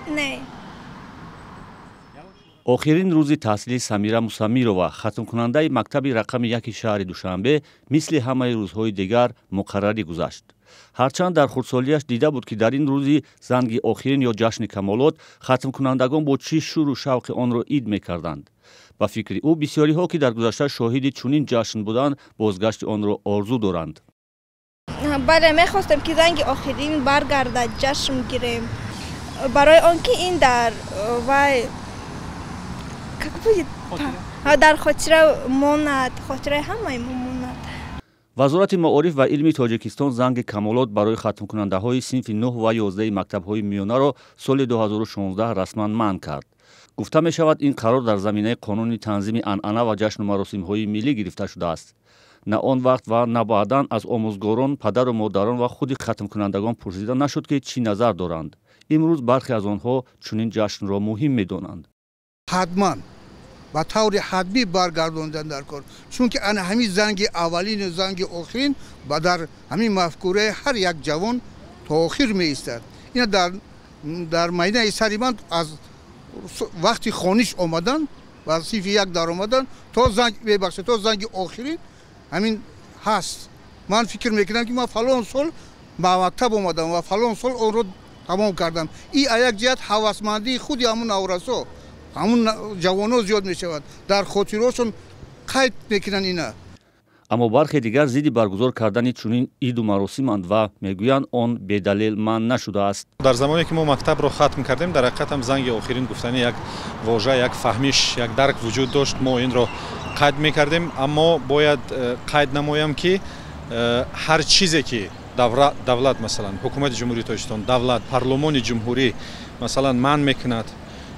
Не. Охирин рӯзи таҳсили Самира Мусамирова, хатмкунандаи мактаби рақами 1 шаҳри Душанбе, мисли ҳамаи рӯзҳои дигар муқаррарӣ гузашт. Ҳарчанд дар хурдсолиаш дида буд, ки дар ин рӯзи занги охирин ё ҷашни камолот хатмкунандагон бо чӣ шӯру шавқи онро ид мекарданд. Ба фикри ӯ, бисёриҳо, ки дар гузашта шоҳиди чунин ҷашн буданд, бозгашти онро орзу доранд. Бале, мехостем, ки занги охирин баргардад, ҷашн гирем, барои он ки ин дар вай, как будет, дар хотира монад, хотираи ҳамаи мо монад. Вазорати маориф ва илми Тоҷикистон занги камолот барои хатмкунандаҳои синфи 9 ва 11 мактабҳои миёнаро соли 2016 расман манъ кард. Гуфта мешавад, ин қарор дар заминаи қонуни танзими анъана ва ҷашну маросимҳои миллӣ гирифта шудааст. На он вақт ва на баъдан аз омӯзгорон, падару модарон ва худи хатмкунандагон пурсида нашуд, ки чӣ назар доранд. Имрӯз бархе аз онҳо чунин ҷашнро муҳим медонанд. Ҳатман, ба таври ҳатмӣ баргардондан дар кор, чунки ана ҳамин занги аввалину занги охирин ба дар ҳамин мафкураи ҳар як ҷавон то охир меистад. Ина дар майнаи сари ман аз вақти хониш омадан ба синфи 1 даромадан то занг, мебахшед, то занги охирин ҳамин ҳаст. Ман фикр мекунам, ки ман фалон сол ба мактаб омадам ва фалон сол онро тамом кардам. И а як ҷиҳат ҳавасмандии худи ҳамун наврасо, ҳамун ҷавонҳо зиёд мешавад, дар хотирошон қайд мекунанд ина. Аммо бархе дигар зидди баргузор кардани чунин иду маросиманд ва мегӯянд, он бедалел манъ нашудааст. Дар замоне ки мо мактабро хатм кардем, дар ҳақиқат ҳам занги охирин гуфтани як вожа, як фаҳмиш, як дарк вуҷуд дошт. Мо инро қайд мекардем, аммо бояд қайд намоям, ки ҳар чизе ки давлат, масалан, ҳукумати Ҷумҳурии Тоҷикистон, давлат, парлумони ҷумҳурӣ, масалан, манъ мекунад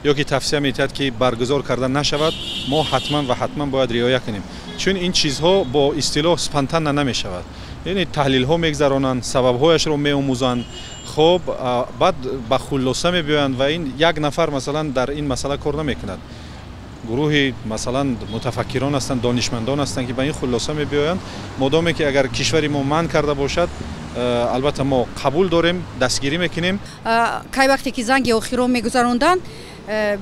ё ки тавсия медиҳад, ки баргузор карда нашавад, мо ҳатман ва ҳатман бояд риоя кунем, чун ин чизҳо бо истилоҳ спонтанно намешавад, яъне таҳлилҳо мегузаронанд, сабабҳояшро меомӯзанд, хоб, баъд ба хулоса мебиёянд. Ва ин як нафар, масалан, дар ин масъала кор намекунад, гурӯҳи, масалан, мутафаккирон ҳастанд, донишмандон ҳастанд, ки ба ин хулоса мебиёянд. Модоме ки агар кишвари мо манъ карда бошад, албатта мо қабул дорем, дастгирӣ мекунем. Кай вақте ки занги охирон мегузаронданд,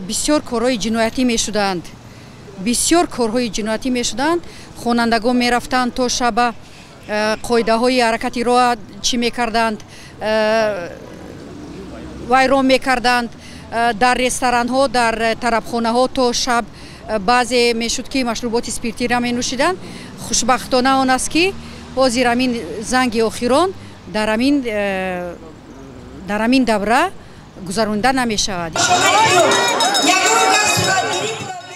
бисёр корҳои ҷиноятӣ мешуданд, бисёр корҳои ҷиноятӣ мешуданд. Хонандагон мерафтанд то шаба, қоидаҳои ҳаракати роҳ чӣ мекарданд, вайрон мекарданд. Дар ресторанҳо, дар тарабхонаҳо то шаб баъзе мешуд, ки машруботи спиртиро менӯшиданд. Хушбахтона он аст, ки ҳозир ҳамин занги охирон дар ҳамин давра гузаронида намешавад.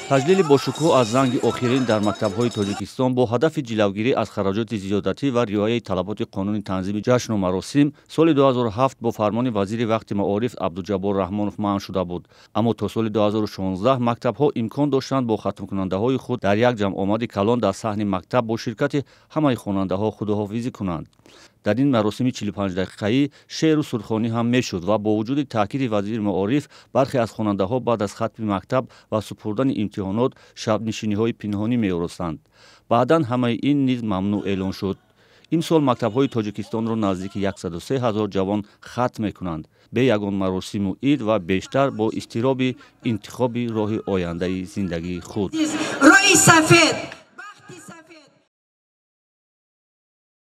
Таҷлили бошукӯҳ аз занги охирин дар мактабҳои Тоҷикистон бо ҳадафи ҷилавгирӣ аз хароҷоти зиёдатӣ ва риояи талаботи қонуни танзими ҷашну маросим соли 2007 бо фармони вазири вақти маориф Абдуҷаббор Раҳмонов манъ шуда буд. Аммо то соли 2016 мактабҳо имкон доштанд бо хатмкунандаҳои худ дар як ҷамъомади калон дар саҳни мактаб бо ширкати ҳамаи хонандаҳо худоҳофизӣ кунанд. Дар ин маросими 45-дақиқаӣ шеъру сурудхонӣ ҳам мешуд ва бо вуҷуди таъкиди вазири маориф, бархе аз хонандаҳо баъд аз хатми мактаб ва супурдани имтиҳонот шабнишиниҳои пинҳонӣ меоростанд. Баъдан ҳамаи ин низ мамнӯъ эълон шуд. Имсол мактабҳои Тоҷикистонро наздики 103 ҳазор ҷавон хатм мекунанд, бе ягон маросиму ид ва бештар бо изтироби интихоби роҳи ояндаи зиндагии худ. Роҳи сафед.